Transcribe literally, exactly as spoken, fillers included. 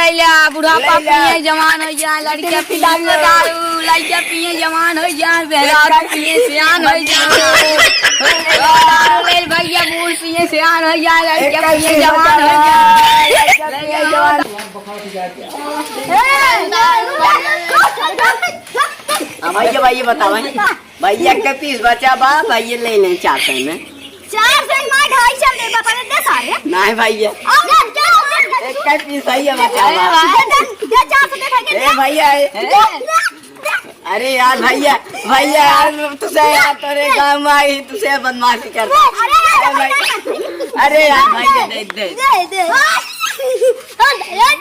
लइला, बुढ़ापा पिए जवान होइ जाए, लड़िका पिए दारू, लड़िका पिए जवान होइ जाए, मेहरारू पिए सियान होइ जाए। दारू ले भइया, बूढ़ पिए सियान होइ जाए, लड़िका पिए जवान होइ जाए। हाँ भइया, भइया बतावा। भइया के पीस बचा बा, भइया ले ले चार सौ में। चार सौ में ढाई सौ दे बा, पहले दे सारे। नहीं भइया। अब क्या? एक का पीस भइया बचा बा। दे, दे, दे चार सौ दे भइया, ए दे। भइया, ए। दे, दे, दे। अरे यार भइया, भइया यार, तुसे यार तोरे गाँव में आई, तुसे बदमाशी करता। अरे यार, अरे यार भइया, दे, दे। दे, दे। अरे यार,